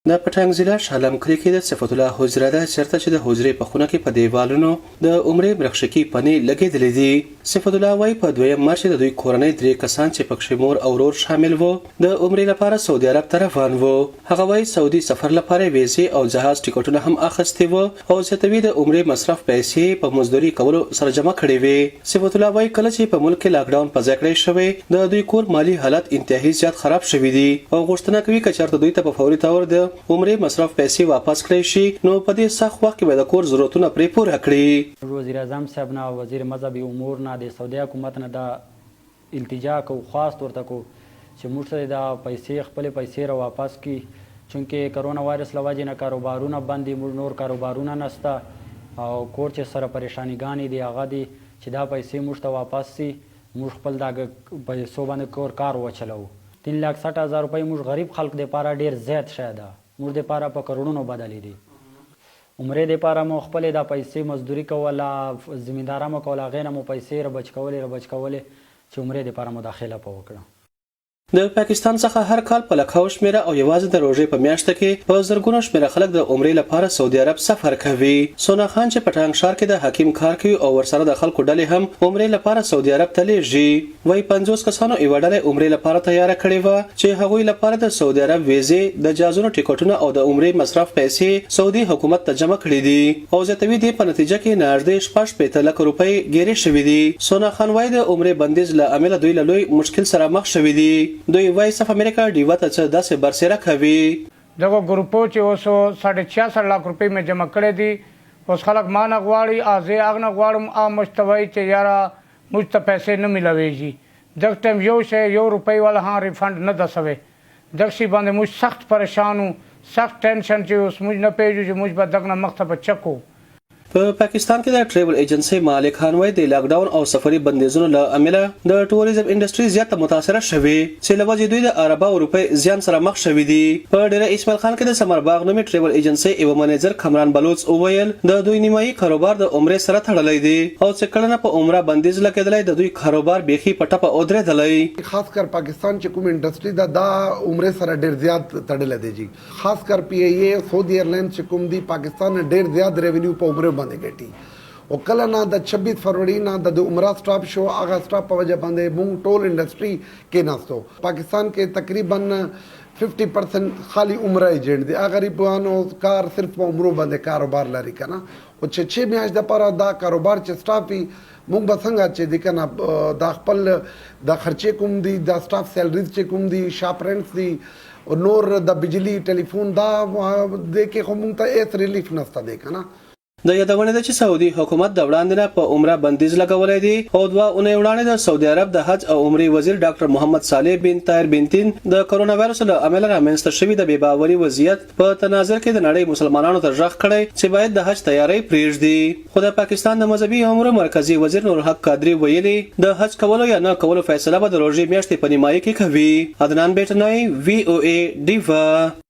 د پټانګ ضلع شالم کلي کې د صفت الله حجره ده، چېرته چې د حجرې په خونه کې په دېوالونو د عمرې مرخشکي پنې لګېدلې دي. صفت الله وايي، په دویم مارچ د دوی کورنۍ درې کسان چې پکښې مور او ورور شامل وو، د عمرې لپاره سعودي عرب ته روان وو. هغه وايي، سعودي سفر لپاره یې ویزې او جهاز ټکټونه هم اخیستي وو او زیاتوي، د عمرې مصرف پیسې یې په مزدوري کولو سره جمع کړې وې. صفت الله وايي، کله چې په ملک کې لاک ډاون په ځای کړی شوی، د دوی کور مالي حالت انتهايي زیات خراب شوي دي او غوښتنه کوي که چېرته دوی ته په فوري طور د عمرې مصرف پیسې واپس کړی شي نو په دې سخت وخت کې به د کور ضرورتونه پرې پوره کړي. موږ وزیراعظم صاحب نه او وزیر مذهبي امور نه د سعودي حکومت نه دا التجا کوو، خواست ورته کوو چې موږ ته دې دا پیسې خپلې پیسې را واپس کړي، چونکه کرونا وایرس له وجې نه کاروبارونه بند دي، موږ نور کاروبارونه نشته او کور چې سره پریشاني ګانې دي هغه دي چې دا پیسې موږ ته واپس شي، موږ خپل دا پیسو باندې کور کار وچلوو. تین لاک سټ هزار روپۍ موږ غریب خلق د پاره ډیر زیات شی ده، موږ د پاره په کروړونو بدلې دي. عمرې د پاره مو خپلې دا پیسې مزدوري کوله، زمینداره مو کوله، هغې نه مو پیسې ربچ کولې ربچ کولې چې عمرې د پاره مو داخله په وکړه. د پاکستان څخه هر کال په لکهاو شمېره او یوازې د روژې په میاشت کې په زرګونو شمېره خلک د عمرې لپاره سعودي عرب سفر کوي. سونا خان چې په ټانک ښار کې د حکیم کار کوي او ورسره د خلکو ډلې هم عمرې لپاره سعودي عرب ته لېږي، وايي 50 کسانو یوه ډله عمرې لپاره تیاره کړې وه چې هغوی لپاره د سعودي عرب ویزې، د جهازونو ټکټونه او د عمرې مصرف پیسې سعودي حکومت ته جمع کړې دي. او زیاتوي دې په نتیجه کې نژدې 66 لکه روپۍ ګیرې شوې دي. سونا خان وايي د عمرې بندیز له امله دوی له لوی مشکل سره مخ شوي دي. دوی وایس اف امریکا ډیوه ته څه داسې برسېره کوي. دغه ګروپو چې اوس ساډه 66 لاک روپۍ مې جمع کړې دي، اوس خلک ما نه غواړي آ زه هغه نه غواړم، آ موږ ته وايي چې یاره موږ ته پیسې نه ملاویږي، دغه ټایم یو شی یو روپۍ والا هم ریفنډ نه ده شوی، دغسي باندې موږ سخت پریشان وو، سخت ټینشن چې اوس موږ نه پوهیږو چې موږ به دغه نه مخته به چه کوو. په پاکستان کې د ټریول ایجنسۍ مالکان وايي د لاک ډاون او سفري بندیزونو له امله د ټوریزم انډسټري زیاته متاثره شوې چې له وجې دوی د ارباو روپۍ زیان سره مخ شوي دي. په ډېره اسماعیل خان کې د سمر باغ نومې ټریول ایجنسۍ یوه منیجر کامران بلوڅ وویل د دوی نیمايي کاروبار د عمرې سره تړلی دی او چې کله نه په عمره بندیز لګېدلی د دوی کاروبار بیخي په ټپه اودرېدلی. خاص کر پاکستان چې کوم انډسټري ده دا عمرې سره ډېر زیات تړلی دی جی. خاص کر پی آی ای او سعودي ایرلاینز چې کوم دي پاکستان نه ډیر زیات ریونیو په عمره باندې ګټي او کله نه د 26 فروری نه د عمره سټاپ شو، هغه سټاپ په وجه باندې مونږ ټول انډسټري کېناستو. پاکستان کې تقریبا 50% خالی عمره ایجنټ دي، هغه غریبانو کار صرف په عمرو باندې کاروبار لري کنه، او چې 6 میاشت لپاره دا کاروبار چې سټاپ وي مونږ به څنګه چې دي کنه دا خپل د خرچې کوم دي، دا سټاف سیلریز چې کوم دي، شاپ رینټس دي، نور د بجلی ټلیفون، دا دې کې خو مونږ ته هیڅ ریلیف نشته دی کنه. د یادونې ده چې سعودي حکومت د وړاندې نه په عمره بندیز لګولی دی او دوه اونۍ وړاندې د سعودي عرب د حج او عمرې وزیر ډاکټر محمد صالح بن طاهر بن تین د کرونا وایرس له امله رامنځته شوي د بې باوري وضعیت په تناظر کې د نړۍ مسلمانانو ته ږغ کړی چې باید د حج تیارۍ پرېږدي. خو د پاکستان د مذهبي امورو مرکزي وزیر نورالحق قادري ویلي، د حج کولو یا نه کولو فیصله به د روژې میاشتې په نیمايي کې کوي. عدنان بیټنی، وي او اې، ډیوه.